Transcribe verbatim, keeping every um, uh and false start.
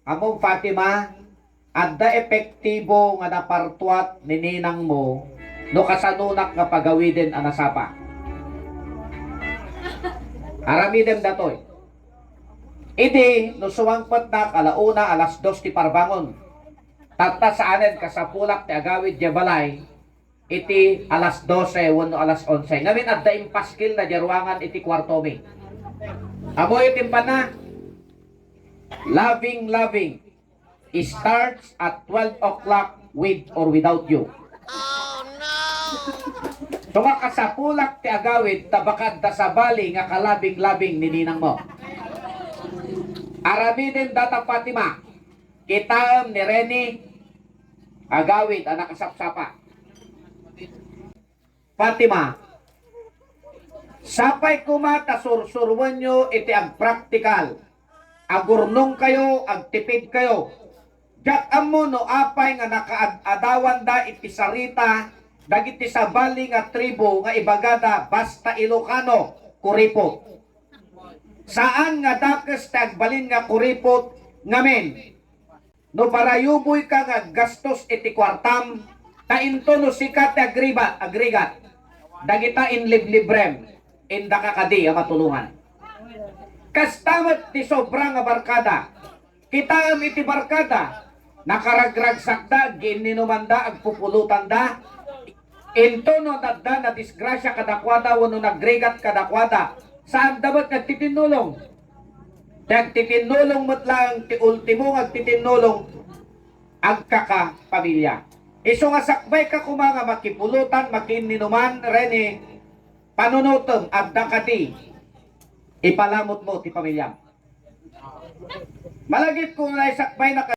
Ammom, Fatima, adda epektibo nga napartuat ni ninangmo no kasanonak nga pagawiden a nasapa. Aramidem datoy. Idi, no sumangpetnak ala una, alas dos ti parbangon. Tatta saanen kasapulak ti agawid diay balay iti alas dose wenno alas onse. Ngamin, adda impaskilna diay ruangan iti kuartomi. Ammoyo ti impanna? Loving, loving. It starts at twelve o'clock, with or without you. So nga kasapulak ti agawid, ta baka adda sabali nga kalabing-labing ni ninangmo. Aramiden data, Fatima. Kitaem ni Rene, agawid a nakasapsapa. Fatima, sapay koma ta sursuruenyo iti agpraktikal. Agurnongkayo, agtipidkayo. Diak ammo no apay nga nakaad-adawanda iti sarita dagiti sabali nga tribo nga ibagada basta Ilocano, kuripot. Saan nga dakes ti agbalin nga kuripot ngamin. No parayuboyka nga aggastos iti kuartam, ta into no sika ti agribat, agrigat, dagita inliblibrem, indaka kadi a matulongan. Kasta met ti sobra nga barkada. Kitaem iti barkada, nakaragragsakda, aggiinninumanda, agpupulotanda. Into no adda nadisgrasia kadakuada wenno nagrigat kadakuada, saanda met nga agtitinnulong. Ti agtitinnulong met laeng ti ultimo nga agtitinnulong, agkakapamilya. Isu nga sakbayka koma nga makipulotan, makiinninuman, Rene, panunotem, adda kadi ipalamutmo ti pamilyam. Malagip ko nga naisakbaynak